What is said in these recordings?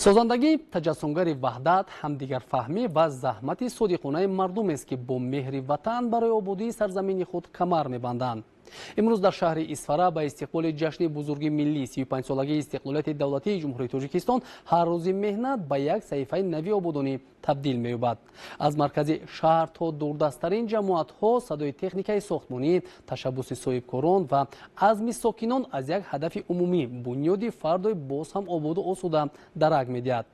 Созандагӣ таҷассумгари ваҳдат, ҳамдигарфаҳмӣ ва заҳмати содиқонаи мардумест, ки бо меҳри ватан барои ободии сарзамини худ камар мебанданд. Имрӯз дар шаҳри Исфара ба истиқболи ҷашни бузурги миллӣ, 35-солагии истиқлолияти давлатии Ҷумҳурии Тоҷикистон, ҳар рӯзи меҳнат ба як саҳифаи нави ободонӣ табдил меёбад. Аз маркази шаҳр то дурдасттарин ҷамоатҳо садои техникаи сохтмонӣ, ташаббуси соҳибкорон ва азми сокинон аз як ҳадафи умумӣ, бунёди фардои боз ҳам ободу осуда дарак медиҳад.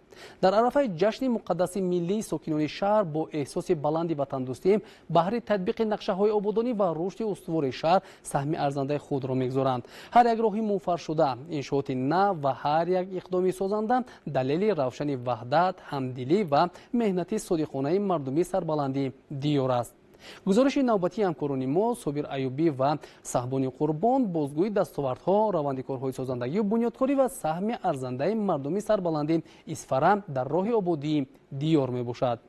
Дар арафаи ҷашни муқаддаси миллӣ сокинони шаҳр бо эҳсоси баланди ватандӯстӣ баҳри татбиқи нақшаҳои ободонӣ ва рушди устувори шаҳр саҳми арзандаи худро мегузоранд. Ҳар як роҳи мунфаршуда, иншооти нав ва ҳар як иқдоми созанда далели равшани ваҳдат, ҳамдилӣ ва меҳнати содиқонаи мардуми сарбаланди диёр аст. Гузориши навбатии ҳамкорони мо Собир Аюбӣ ва Саҳбони Қурбон бозгӯи дастовардҳо, раванди корҳои созандагию бунёдкорӣ ва саҳми арзандаи мардуми сарбаланди Исфара дар роҳи ободии диёр мебошад.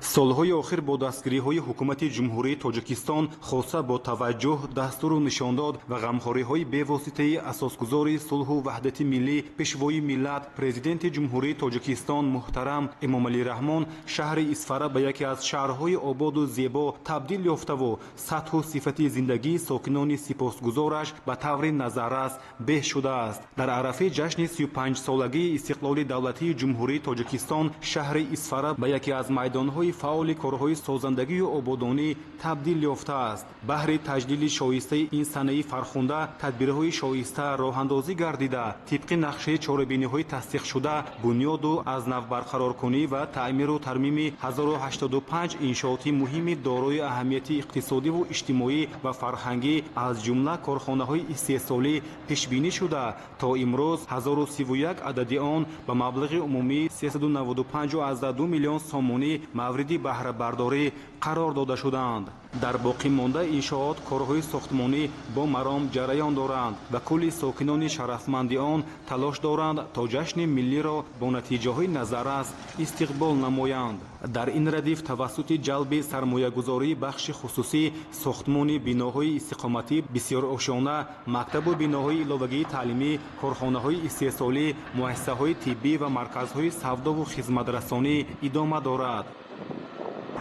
Солҳои охир бо дастгириҳои Ҳукумати Ҷумҳурии Тоҷикистон, хоса бо таваҷҷӯҳ, дастуру нишондод ва ғамхориҳои бевоситаи Асосгузори сулҳу ваҳдати миллӣ, Пешвои миллат, Президенти Ҷумҳурии Тоҷикистон муҳтарам Эмомалӣ Раҳмон, шаҳри Исфара ба яке аз шаҳрҳои ободу зебо табдил ёфтаву сатҳу сифати зиндагии сокинони сипосгузораш ба таври назаррас беҳ шудааст. Дар арафаи ҷашни 35-солагии истиқлоли давлатии Ҷумҳурии Тоҷикистон шаҳри Исфара ба яке аз майдонҳои фаъоли корҳои созандагию ободонӣ табдил ёфтааст. Баҳри таҷлили шоистаи ин санаи фархунда тадбирҳои шоиста роҳандозӣ гардида, тибқи нақшаи чорабиниҳои тасдиқшуда, бунёду аз нав барқароркунӣ ва таъмиру тармими 1085 иншооти муҳими дорои аҳамияти иқтисодиву иҷтимоӣ ва фарҳангӣ, аз ҷумла корхонаҳои истеҳсолӣ, пешбинӣ шуда, то имрӯз 1031 адади он ба маблағи умумии 395,2 миллион сомонӣ мавриди баҳрабардорӣ қарор дода шудаанд. Дар боқӣ монда иншоот корҳои сохтмонӣ бо маром ҷараён доранд ва кулли сокинони шарафманди он талош доранд, то ҷашни миллиро бо натиҷаҳои назаррас истиқбол намоянд. Дар ин радиф тавассути ҷалби сармоягузории бахши хусусӣ сохтмони биноҳои истиқоматӣ бисёрошёна, мактабу биноҳои иловагии таълимӣ, корхонаҳои истеҳсолӣ, муассисаҳои тиббӣ ва марказҳои савдову хизматрасонӣ идома дорад.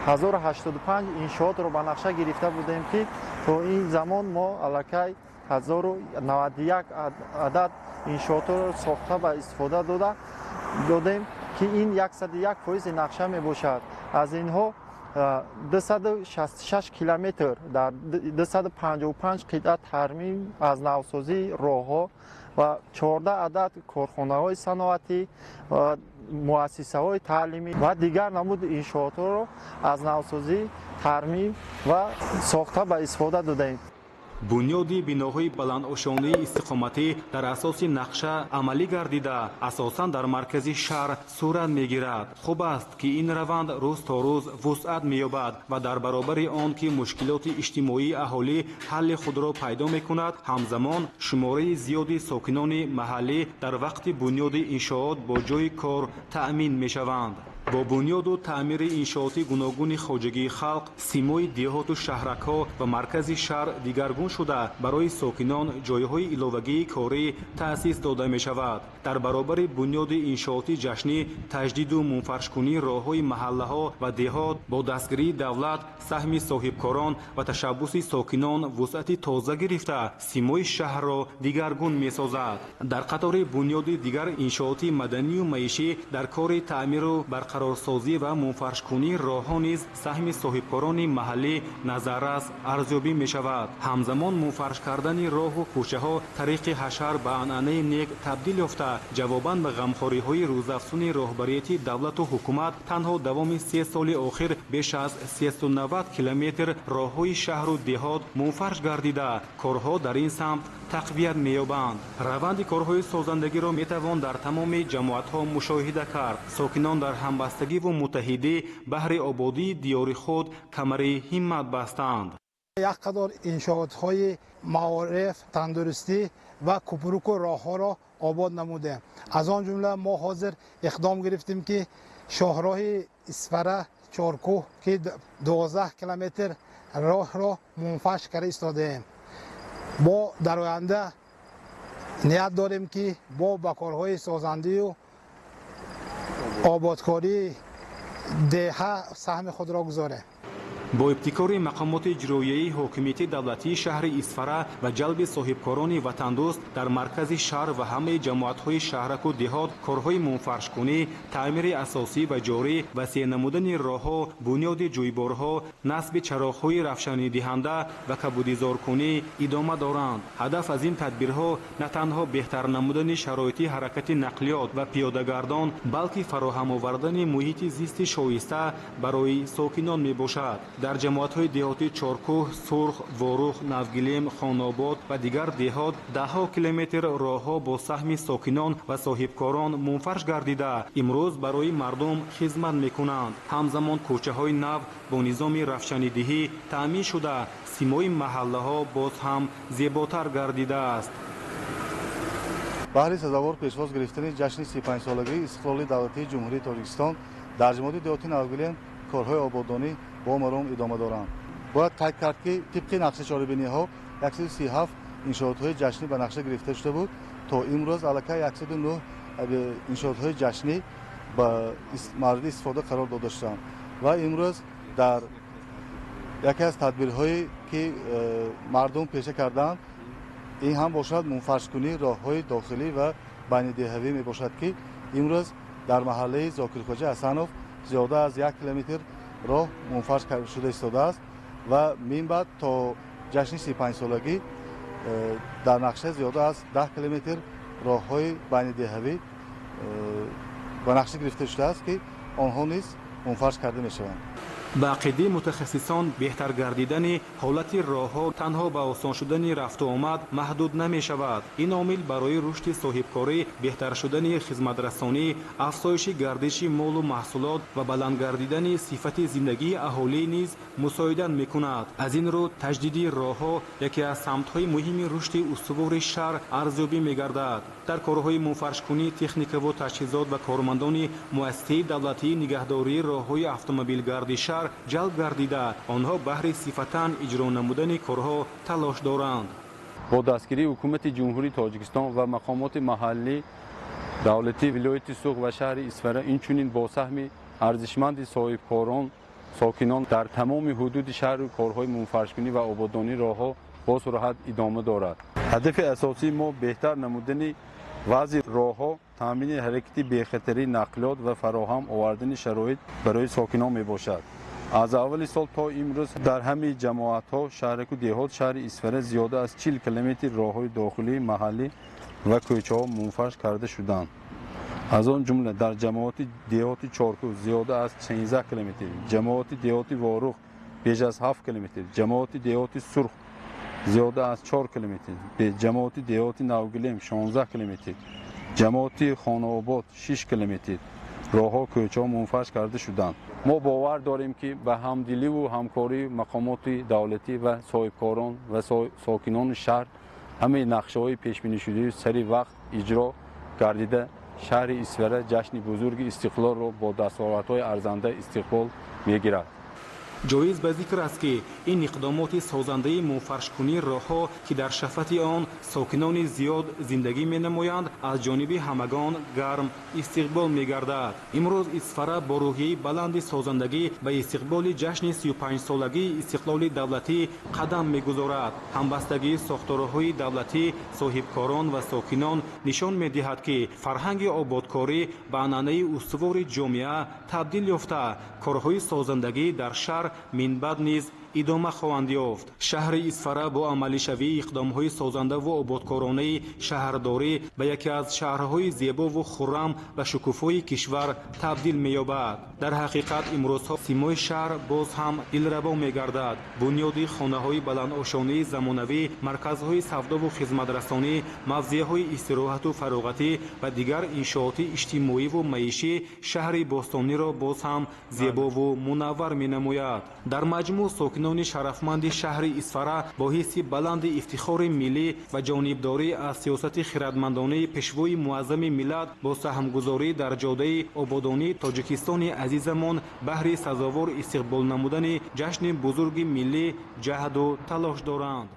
1085 иншоотро ба нақша гирифта будем, ки то ин замон мо аллакай 1091 адад иншоотро сохта ба истифода додем, ки ин 101 фоизи нақша мебошад. Аз инҳо 266 километр дар 255 қитъа тармим, аз навсозии роҳҳо ва 14 адад корхонаҳои саноатӣ, муассисаҳои таълимӣ ва дигар намуди иншоотҳоро аз навсозӣ, тармим ва сохта ба истифода додаем. Бунёди биноҳои баландошёнаи истиқоматӣ дар асоси нақша амалӣ гардида, асосан дар маркази шаҳр сурат мегирад. Хуб аст, ки ин раванд рӯз то рӯз вусъат меёбад ва дар баробари он ки мушкилоти иҷтимоии аҳолӣ ҳалли худро пайдо мекунад, ҳамзамон шумораи зиёди сокинони маҳаллӣ дар вақти бунёди иншоот бо ҷойи кор таъмин мешаванд. Бо бунёду таъмири иншооти гуногуни хоҷагии халқ симои деҳоту шаҳракҳо ва маркази шаҳр дигаргун шуда, барои сокинон ҷойҳои иловагии корӣ таъсис дода мешавад. Дар баробари бунёди иншооти ҷашнӣ, таҷдиду мунфаршкунии роҳҳои маҳаллаҳо ва деҳот бо дастгирии давлат, саҳми соҳибкорон ва ташаббуси сокинон вусъати тоза гирифта, симои шаҳрро дигаргун месозад. Дар қатори бунёди дигар иншооти маданию маишӣ дар кори таъмиру барқарорсозӣ ва мунфаршкунии роҳҳо низ саҳми соҳибкорони маҳаллӣ назаррас арзёбӣ мешавад. Ҳамзамон мунфарш кардани роҳу кӯчаҳо тариқи ҳашар ба анъанаи нек табдил ёфта, ҷавобан ба ғамхориҳои рӯзафзуни роҳбарияти давлату ҳукумат, танҳо давоми 3 соли охир беш аз 390 километр роҳҳои шаҳру деҳот мунфарш гардида, корҳо дар ин самт тақвият меёбанд. Раванди корҳои созандагиро метавон дар тамоми ҷамоатҳо мушоҳида кард. Сокинон дар ҳамбастагиву муттаҳидӣ баҳри ободии диёри худ камари ҳиммат бастанд. Як қатор иншоотҳои маориф, тандурустӣ ва кӯпруку роҳҳоро обод намудем. Аз он ҷумла мо ҳозир иқдом гирифтем, ки шоҳроҳи Исфара Чоркӯҳ, ки 12 километр роҳро мунфарш карда истодаем. Бо дар оянда ният дорем, ки бо ба корҳои созандию Ободкории деҳа саҳми худро гузорем. Бо ибтикори мақомоти иҷроияи ҳокимияти давлатии шаҳри Исфара ва ҷалби соҳибкорони ватандӯст дар маркази шаҳр ва ҳамаи ҷамоатҳои шаҳраку деҳот корҳои мунфаршкунӣ, таъмири асосӣ ва ҷорӣ, васеъ намудани роҳҳо, бунёди ҷӯйборҳо, насби чароғҳои равшанидиҳанда ва кабудизоркунӣ идома доранд. Ҳадаф аз ин тадбирҳо на танҳо беҳтар намудани шароити ҳаракати нақлиёт ва пиёдагардон, балки фароҳам овардани муҳити зисти шоиста барои сокинон мебошад. Дар ҷамоатҳои деҳоти Чоркӯҳ, Сурх, Ворух, Навгилем, Хонобод ва дигар деҳот даҳҳо километр роҳҳо бо саҳми сокинон ва соҳибкорон мунфарш гардида, имрӯз барои мардум хизмат мекунанд. Ҳамзамон кӯчаҳои нав бо низоми равшанидиҳӣ таъмин шуда, симои маҳаллаҳо боз ҳам зеботар гардидааст. Баҳри сазовор пешвоз гирифтани ҷашни 35-солагии истиқлоли давлатии Ҷумҳурии Тоҷикистон дар ҷамоати деҳоти Навгилем корҳои ободонӣ бо маром идома доранд. Бояд қайд кард, ки тибқи нақшаи чорабиниҳо 137 иншоотҳои ҷашнӣ ба нақша гирифта шуда буд. То имрӯз аллакай 109 иншоотҳои ҷашнӣ ба мавриди истифода қарор дода шуданд ва имрӯз дар яке аз тадбирҳое, ки мардум пеша кардаанд, ин ҳам бошад мунфаршкунии роҳҳои дохилӣ ва байнидеҳавӣ мебошад, ки имрӯз дар маҳаллаи Зокирхоҷа Ҳасанов зиёда аз 1 километр роҳ мунфарш шуда истодааст ва минбаъд то ҷашни 35-солагӣ дар нақша зиёда аз 10 километр роҳҳои байнидеҳавӣ ба нақша гирифта шудааст, ки онҳо низ мунфарш карда мешаванд. Ба ақидаи мутахассисон, беҳтар гардидани ҳолати роҳҳо танҳо ба осон шудани рафтуомад маҳдуд намешавад. Ин омил барои рушди соҳибкорӣ, беҳтар шудани хизматрасонӣ, афзоиши гардиши молу маҳсулот ва баланд гардидани сифати зиндагии аҳолӣ низ мусоидат мекунад. Аз ин рӯ таҷдиди роҳҳо яке аз самтҳои муҳими рушди устувори шаҳр арзёбӣ мегардад. Дар корҳои мунфаршкунӣ техникаву таҷҳизот ва кормандони муассисаи давлатии нигаҳдории роҳҳои автомобилгарди шаҳр ҷалб гардида, онҳо баҳри сифатан иҷро намудани корҳо талош доранд. Бо дастгирии Ҳукумати Ҷумҳурии Тоҷикистон ва мақомоти маҳаллӣ давлатии вилояти Суғд ва шаҳри Исфара, инчунин бо саҳми арзишманди соҳибкорон, сокинон дар тамоми ҳудуди шаҳру корҳои мунфаршкунӣ ва ободонии роҳҳо бо суръат идома дорад. Ҳадафи асосии мо беҳтар намудани вазъи роҳҳо, таъмини ҳаракати бехатарии нақлиёт ва фароҳам овардани шароит барои сокинон мебошад. Аз аввали сол то имрӯз дар ҳамаи ҷамоатҳо, шаҳраку деҳот шаҳри Исфара зиёда аз 40 километр роҳҳои дохилии маҳаллӣ ва кӯчаҳо мунфарш карда шуданд. Аз он ҷумла дар ҷамоати деҳоти Чоркӯҳ зиёда аз 16 километр, ҷамоати деҳоти Ворух беш аз 7 километр, ҷамоати деҳоти Сурх зиёда аз 4 километр, ҷамоати деҳоти Навгилем 16 километр, ҷамоати Хонаобод 6 километр роҳҳо, кӯчаҳо мунфарш карда шуданд. Мо бовар дорем, ки ба ҳамдиливу ҳамкории мақомоти давлатӣ ва соҳибкорон ва сокинони шаҳр ҳамаи нақшаҳои пешбинишудаи сари вақт иҷро гардида, шаҳри Исфара ҷашни бузурги истиқлолро бо дастовардҳои арзанда истиқбол мегирад. Ҷоиз ба зикр аст, ки ин иқдомоти созандаи мунфаршкунии роҳҳо, ки дар шафати он сокинони зиёд зиндагӣ менамоянд, аз ҷониби ҳамагон гарм истиқбол мегардад. Имрӯз Исфара бо рӯҳияи баланди созандагӣ ба истиқболи ҷашни 35-солагии истиқлоли давлатӣ қадам мегузорад. Ҳамбастагии сохторҳои давлатӣ, соҳибкорон ва сокинон нишон медиҳад, ки фарҳанги ободкорӣ ба анъанаи устувори ҷомеа табдил ёфта, корҳои созандагӣ дар шаҳр минбаъд низ идома хоҳанд ёфт. Шаҳри Исфара бо амалишавии иқдомҳои созандаву ободкоронаи шаҳрдорӣ ба яке аз шаҳрҳои зебову хуррам ва шукуфои кишвар табдил меёбад. Дар ҳақиқат, имрӯзҳо симои шаҳр боз ҳам дилрабо мегардад. Бунёди хонаҳои баландошонаи замонавӣ, марказҳои савдову хизматрасонӣ, мавзеъҳои истироҳату фароғатӣ ва дигар иншооти иҷтимоиву маишӣ шаҳри бостониро боз ҳам зебову мунаввар менамояд. Дар маҷмӯъ, сокинони шарафманди шаҳри Исфара бо ҳисси баланди ифтихори миллӣ ва ҷонибдорӣ аз сиёсати хирадмандонаи Пешвои муаззами миллат бо саҳмгузорӣ дар ҷодаи ободонии Тоҷикистони азизамон баҳри сазовор истиқбол намудани ҷашни бузурги миллӣ ҷаҳду талош доранд.